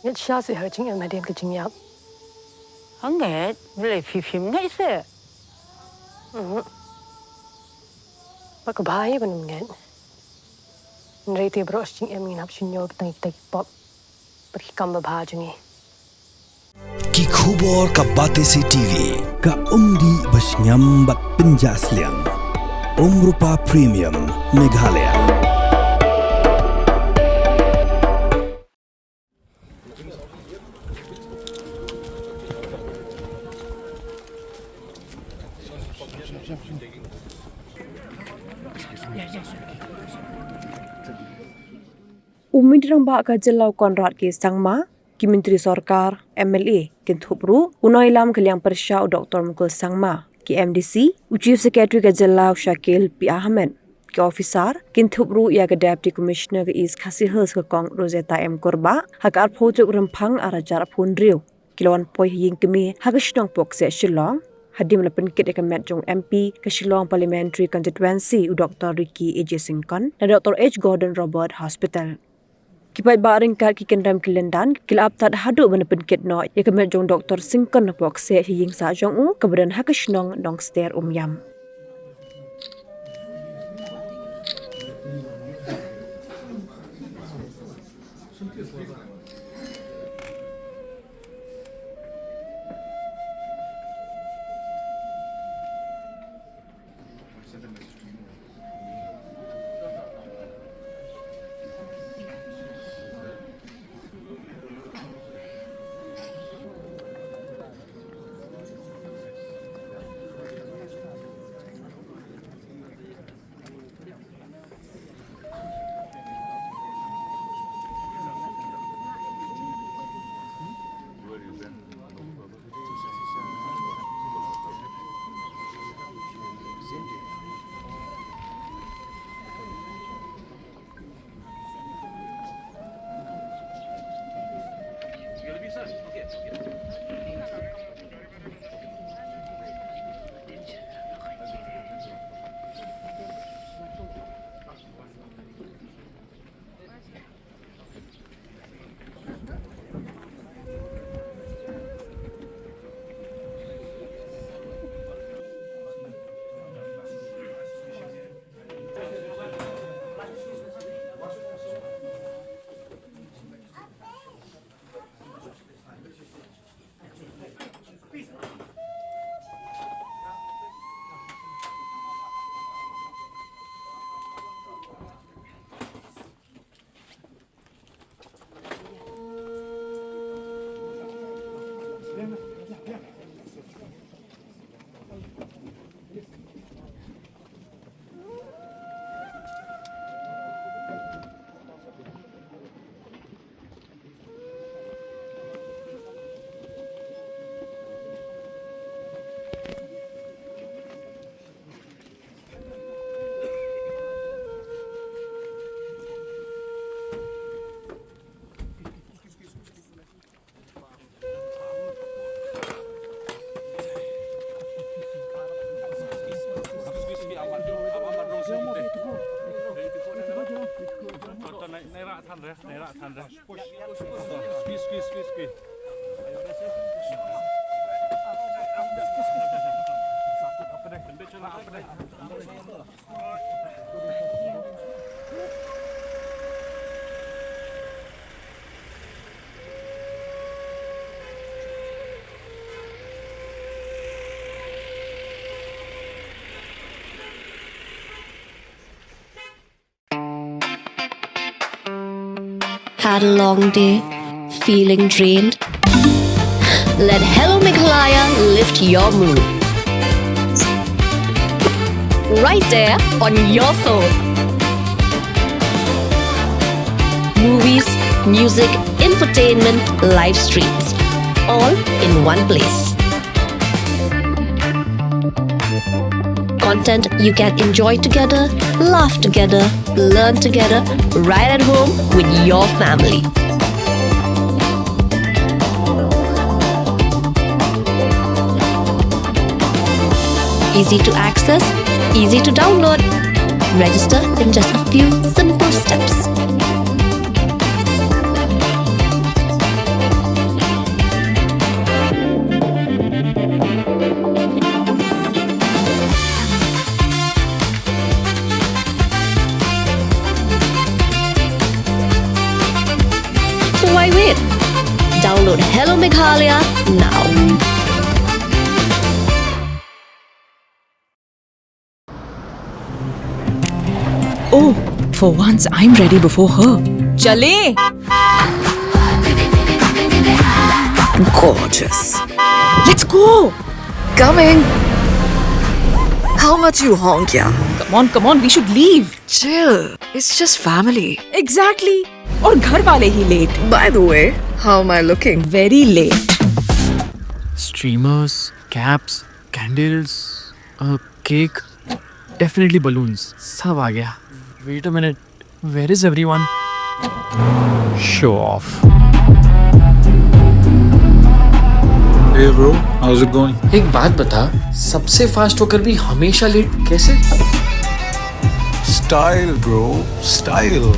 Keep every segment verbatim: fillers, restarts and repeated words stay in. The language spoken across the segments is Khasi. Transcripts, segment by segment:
Ngeit shisha seh ha ka jingim hadien ka jingïap. Hangne, balei phi phim ngeit seh? Mhm. Ba ka bha hi ban ym ngeit. Hynrei te baroh shi jingim ngin hap shim ïa kita ki pop bad ki kam babha jong ngi. Ki khubor ka Batesi TV, ka umdih ba shngiam bad pynjah sliang. Umrupa Premium, Meghalaya. U Myntri Rangbah ka jylla u Conrad K Sangma, ki Myntri Sorkar, M L A, kynthup ruh u nongïalam ka liang pyrshah u Doktor Mukul Sangma, ki M D C, u Chief Secretary ka jylla u Shakil P Ahmed, ki officer, kynthup ruh ïa ka Deputy Commissioner ka East Khasi Hills ka Kong Rosetta M Kurbah, ha ka arphew tarik Rymphang arhajar arphew hynriew. Ki la wan poi ha ïing kmie ha ka shnong Pokseh Shillong, hadien ba la pynkit ïa ka met jong u M P ka Shillong Parliamentary Constituency u Doktor Ricky A J Syngkon na Doktor H Gordon Roberts Hospital. Ki paidbah ryngkat ki kynrem ki lyndan ki la ap tad haduh ban pynkit noh ïa ka met jong u Doktor Syngkon na Pokseh ha ïing sah jong u kaba don ha ka shnong Nongster Umïam. Had a long day? Feeling drained? Let Hello Meghalaya lift your mood. Right there on your phone. Movies, music, entertainment, live streams, all in one place. Content you can enjoy together, laugh together, learn together, right at home with your family. Easy to access, easy to download. Register in just a few simple steps. Download Hello Meghalaya now. Oh, for once I'm ready before her. चले। Gorgeous. Let's go. Coming. How much you honk, yeah? Come on, come on, we should leave. Chill. It's just family. Exactly. और घर वाले ही late. By the way, how am I looking? Very late. Streamers, caps, candles, a cake, definitely balloons. सब आ गया. Wait a minute. Where is everyone? Show off. Hey bro, how's it going? एक बात बता, सबसे फास्ट होकर भी हमेशा लेट कैसे? Style bro, style.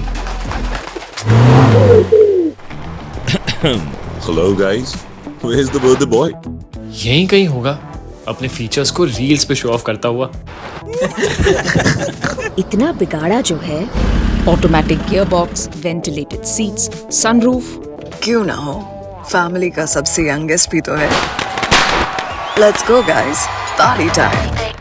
Hello guys, where's the birthday boy? यहीं कहीं होगा, अपने फीचर्स को रील्स पे शो ऑफ करता हुआ. इतना बिगाड़ा जो है. Automatic gearbox, ventilated seats, sunroof. क्यों ना हो, फैमिली का सबसे यंगेस्ट भी तो है. Let's go guys, party time.